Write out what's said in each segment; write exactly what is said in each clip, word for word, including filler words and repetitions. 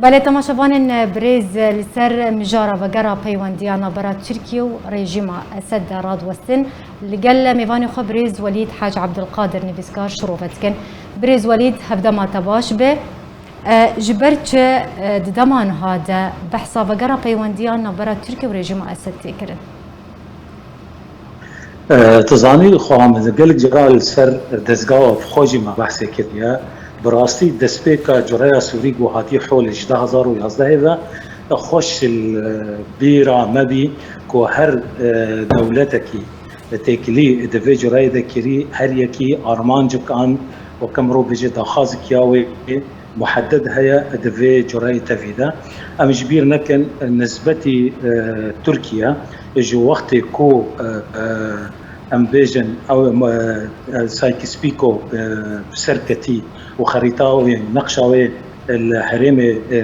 Belê, temaşevanên birêz, li ser mijara vegera peywendiya navbera Tirkiye û rejîma Esed de radiwestin. Li gel mêvanê xwe birêz Welîd Hec Ebdulqadir nivîskar şirove dikin. Birêz Welîd, hevdema te baş be. E, ji ber çi, e, di dema niha de behsa vegera peywendiya navbera Tirkiye û rejîma Esed tê kirin? E, tu zanî, xwe min gelek cara li ser dezgeha xwe jî me behsê kiriye. Bi rastî destpêka cureya Sûrî ku hatî holê ji du hezar û yazdehê ve, xweş li bîra me bî ku her, e, dewletekî têkilî di vê cureyê de kirî, her yekî armancek an, weke mirov bêje daxwazek ya wê muhedded heye di vê cureyê tevî de. Em ji bîr nekin, nisbetî, e, Tirkiye ji wextê ku, e, e, em bêjin, ew, e, Sykes-Picot, e, serketî û xerîta wê, nexşa wê li herêmê, e,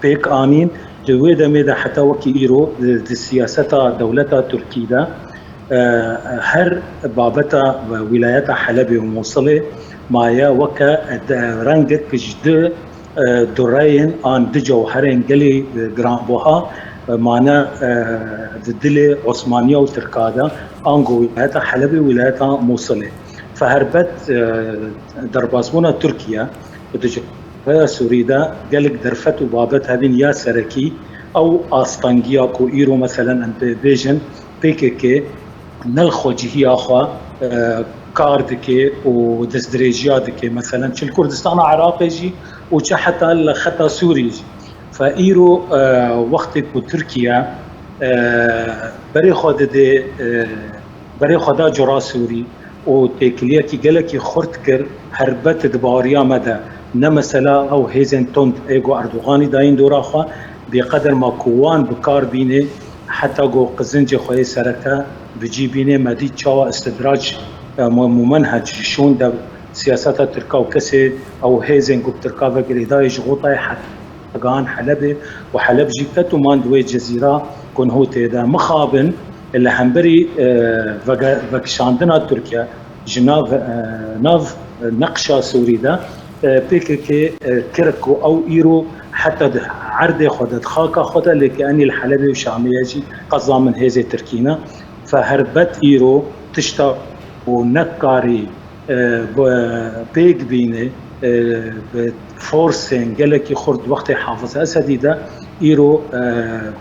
pêk anîn, di wê demê de heta wekî îro di, di siyaseta dewleta Tirkî de, e, her babeta wîlayeta Helebê û Mûsilê maye weke de rengek ji du, e, dureyên an du cewherên gelê, e, giranbuha, e, mane, e, di dilê Osmaniya û Tirka de, ango wîlayeta Helebê û wîlayeta Mûsilê. Fe herbet, e, derbasbûna Tirkiye di cureya Sûrî de gelek derfet û babet hebîn ya serekî, ew astengiya ku îro meselen em pê bêjin P K K ne li xwe cihiya xwe, e, kar dike û destdirêjiya dike. Meselen çi li Kurdistana Iraqê jî û çi heta li xeta Sûrî jî. Fe îro, e, wextê ku Tirkiye, e, berê xwe dide, e, berê xwe da cura Sûrî û têkiliyekî gelekî xurt kir, herbet di baweriya me de ne mesela ew hêzên tund ê ku Erdoganî dayîn dora xwe, bêqeder ma ku wan bi kar bîne, heta ku qizincê xwe yê sereke bi cî bîne, me dît çawa istidrac, e, mu-, mumenhec ji şûn de siyaseta Tirka û kesê ew hêzên ku bi Tirka ve girêdayê ji Xotayê heta gihan Helebê û Heleb jî ket û man di wê cezîra ku niho tê de. Mixabin li hemberî, e, vege-, vekişandina Tirkiye ji nav, e, nav neqşa Sûrî de, e, P K K, e, kir ku ew îro heta di erdê xwe de, di xaka xwe de, lê ke enî li Helebê û Şamê ye jî qeza min hêzê Tirkî ne. Fe herbet îro tişta ku nekarî, e, bi pêk bîne, e, bi forsên gelekî xurt wextê Hafiz Esedî de îro, e,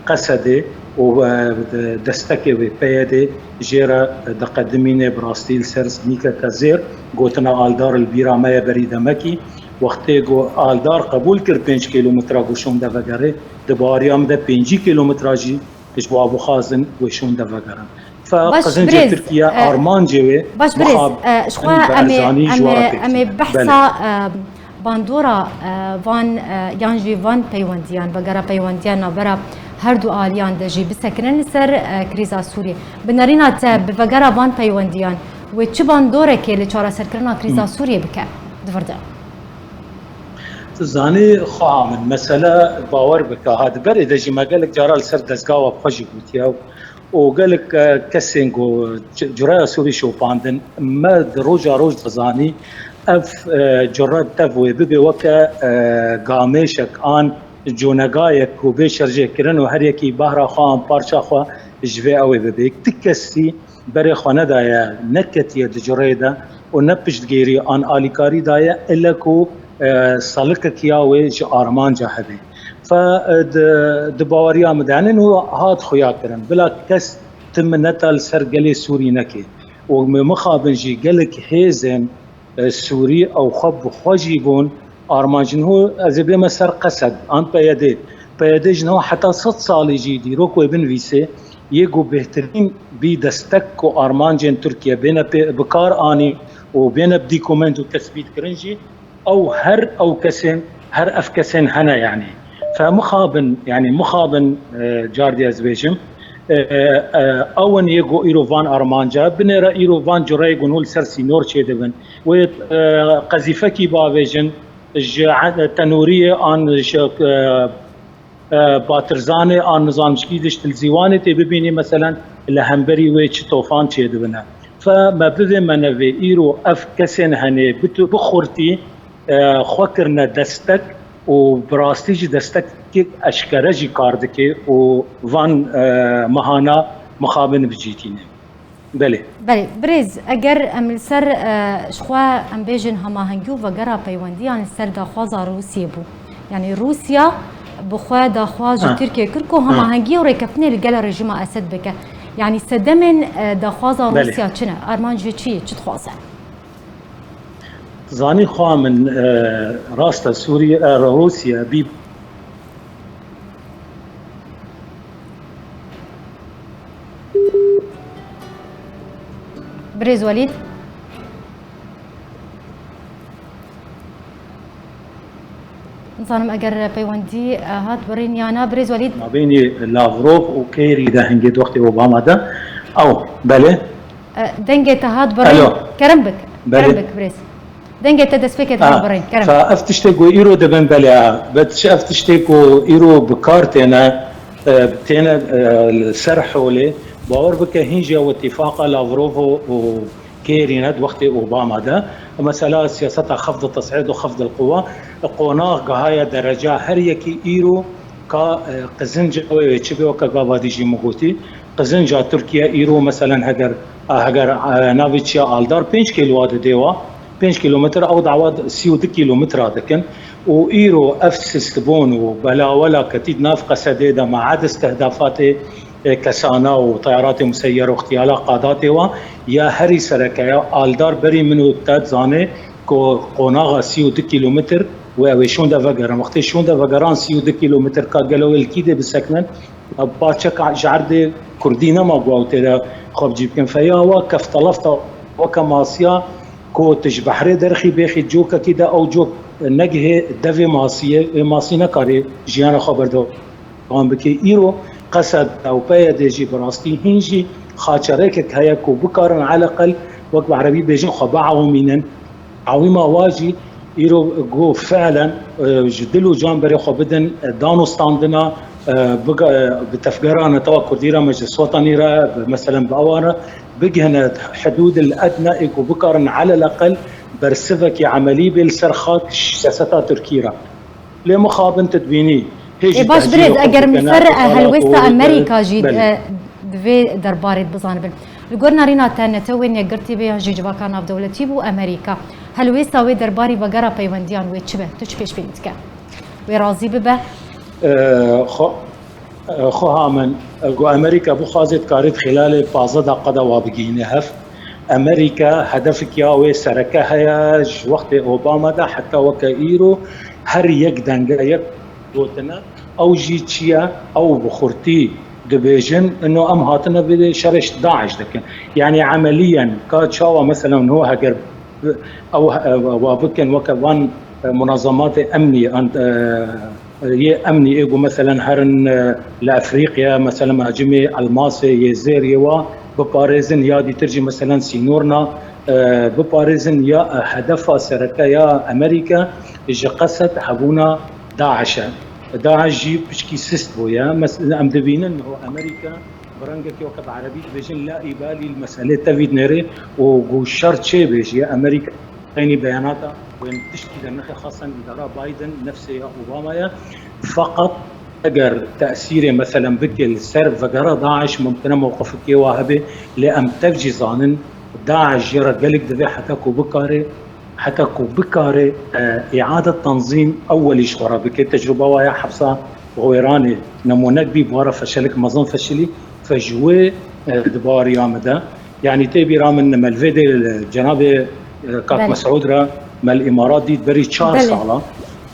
Qesedê û, e, de-, destekê wê P Y D jê re diqedimîne. Bi rastî li ser zimîkeke zêr gotina Aldar li bîra me ye berî demekî. Wextê ku Aldar qebûl kir pênc kîlometra ku şûn de vegere, di baweriya min de pêncî kîlometra jî ji bo bixwazin wê şûn de vegerin. Fe Baş qizincê birêz, Tirkiye e, armancê wê baş birêz, mixab e, ji xwe in em ê, Barzanî em ji wan ê, pêk em ê tîne. Behsa, Belê. E, bandora, e, van, e, yan jî van peywendiyan, vegera peywendiyan navbera her du aliyan de jî bisekirin li ser, e, krîza Sûriyê. Bi nerîna te bi vegera van peywendiyan wê çi bandorekê li çareserkirina krîza Sûriyê bike di vir de? Tu zanî, xweha min, mesele bawer bike, ha, di berê de jî me gelek cara li ser dezgeha xwe jî gotiye û gelek, e, kesên ku c-, cureya Sûrî şopandin, me di roja roj dizanî, ev, e, cure tev wê bibe weke, e, gamêşek an conegayek ku bê şerjêkirin û her yekî behra xwe an parça xwe ji vê ew ê bibe. Ti kesî berê xwe nedaye, neketiye di cureyê de û ne piştgêrî an alîkarî daye, ile ku, e, salikek ya wê ji armanca hebe. Fe, e, di, di baweriya min de henin û hat xuya kirin. Bila kes tim neta li ser gelê Sûrî neke. Û min mixabin jî gelek hêzên, e, Sûrî ew xwe bi xwe jî bûn armanc. Niho ez ê bême ser Qesed an P Y D. P Y D ji niha heta sed salî jî dîrok wê binivîsê, yê ku bêhtirîn bî destek ku armancên Tirkiye bêne pê, bi kar anî û bêne bi dîkument û tesbît kirin jî, ew her ew kesên, her ev kesên hene, yanî. Fe mixabin, yanî mixabin, e, cardî ez bêjim, e, e, ew in yê ku îro van armanca, binêre îro van cureyê ku nû li ser sînor çêdibin. Wê, e, qezîfekî bavêjin, ji e-, tenûriyê an ji, e, e, batirzanê an nizam ji kî dişt li zîwanê tê bibînî, meselen, li hemberî wê çi tofan çêdibine. Fe me bivê me nevê îro ev kesên henê bitu-, bi xurtî, e, xwe kirine destek û bi rastî jî destekek eşkere jî kar dike û van, e, mehana mixabin bi cî tîne. Belê. Belê, birêz, eger em li ser, e, ji xwe em bêjin hemahengî û vegera peywendiyan li ser daxwaza Rûsiyê bû. Yanî Rûsya bi xwe daxwaz ji Ha. Tirkiyê kir ku Ha. hemahengî û rêkeftinê li gel rejîma Esed bike. Yanî sedemên, e, daxwaza Belê. Rûsya çi ne? Armanc ji çi ye? Çi dixwaze? Zanî xwe min, e, rast e, Sûriye, e, Rûsya bî Birêz Welîd. Nizanim eger peywendî, e, hat birîn ya na. Birêz Welîd. Mabênî Lavrov û Kerî de hingê wextê Obama de. Ew, belê. E, dengê te hat birîn. Alo. Kerem bik. Belê. Kerem bik, birêz. Dengê te destpêkê dihê birîn. Kerem. Fa ev tiştê ku îro dibin belê ha. Bet ev tiştê ku îro bi kar têne, e, têne, e, li ser holê. Bawer bike hîn jî ew îtîfaqa Lavrov û, û Kerî ne di wextê Obama de. Mesela siyaseta xefd û tes'îd û xefd el quwa, qonax gihaye dereca her yekî îro ka, e, qizinca wê wê çi bê, weke gava dî jî min gotî. Qizinca Tirkiye îro, meselen, heger, heger, e, navê çiya Aldar pênc kîlo didê wa, pênc kîlometr, ew dawa sî û du kîlometra dikin. Û îro ev sisbon û belawela ketî di nav Qesedê de, ma ed istihdafatê, e, kesana û teyaratê museyyer û ixtiyala qadatê wa, ya herî sereke ya Aldar berî min û te dizanê ku qonaxa sî û du kîlometr wê ew ê şûnde vegerin. Wextê şûnde vegeran sî û du kîlometr ka gelo wê li kî dê biseknin? Parçeka ji erdê kurdî nema ku ew tê de xwe bi cî bikin. Feya wa keftelefta weke masiya ku tu ji behrê derxî bêxî cokekî de, ew cok negihê devê masiyê, ê masî nekarê jiyana xwe berdewam bike. Îro Qesed ew P Y D jî bi rastî hîn jî xaçerêkek heye ku bikarin eleqel wek bi erebî bêjin xwe biewimînin. Ewîma wa jî îro ku fiilen, e, ji dil û can berê xwe bidin, e, danûstandina, e, biga-, e, bi tevgera Netewa Kurdî re, Meclis Wetanî re, bi, meselen bi ewan re, bigihine hidûdil edna ê ku bikarin eleleqel bersivekî emelî bê li ser xak siyaseta Tirkî re. Lê mixabin tu dibînî, hê jî Ê baş tehcîrê birêz, xwe eger min dikene, ser, e, û helwêsta xelat û, Amerîka jî, belê. E, di vê derbarê de bizanibin. Li gor nerîna te netewên yekgirtî bê yan jî civaka navdewletî bû Amerîka. Helwêsta wê derbarî vegera peywendiyan wê çi be? Tu çi pêşbînî dike? Wê razî bibe? E, xwe, e, xweha min, e, ku Amerîka bixwaze dikarê di xîlalê pazdeh deqa de wa bigihîne hev. Amerîka hedefek ya wê sereke heye ji wextê Obama de heta weke îro her yek denge yek gotine. Ew jî çi ye? Ew bi xurtî dibêjin, ino em hatine vê şerê ji DAIŞ dikin. Yanî emeliyen ka çawa meselen no heger bi-, ew, e, wa bikin weke van, e, munazematê emnî, an, e, yê emnî ê ku meselen herin, e, li Efrîqya, meselen hacimê elmasê yê zêr yê wa biparêzin ya dîtir jî meselen sînorna, e, biparêzin ya, e, hedefa sereke ya Amerîka ji Qesed hebûna DAIŞ e. DAIŞ jî piçkî sist bûye. Mes-, em dibînin ho Amerîka bi rengekî weke bi erebî dibêjin la îbalî li meselê tevî dinêrê û ku şer çê bê jî Amerîka Eynî beyanata wên tişkî de nexê xasan îdara Biden nefsê ya Obama ye. Feqet eger tesîrê meselen bike li ser vegera DAIŞ, mumkin e mewqifekê wa hebe, lê em tev jî zanin DAIŞ jê re gelek divê heta ku bikare, heta ku bikare, e, îadet tenzîm ewwelî ji xwe re bike. Tecrûba wa ya hepsa Wêranê nemûnek bî, bi wa re feşelik mezin feşilî, fe ji wê, e, di bariya min de. Yanî tê bîra min me li vê dê li cenabê, e, kak Belê. Mesûd re me li Îmarat dît berî çar Belê. Sala.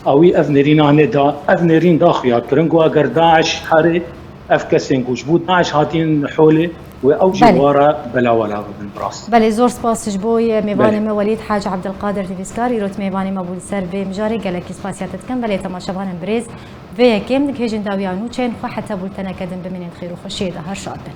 Ewî ev nêrîna hinê da, ev nêrîn da xuya kirin ku eger DAIŞ herê, ev kesên ku ji bo DAIŞ hatîn holê, wê ew jî Belê. Wa re belawela bibin bi rast. Belê, zor spas ji bo yê mêvanê Belê. Me Welîd Hac Abdilkadir Divîskar, îro tu mêvanê me bû li ser vê mijarê, gelekî spasiya te dikim. Belê temaşevanên birêz, vê yekê em digihêjin dawiya nûçeyên xwe, heta bulteneke din bimînin xêr û xweşiyê de, her şad bin.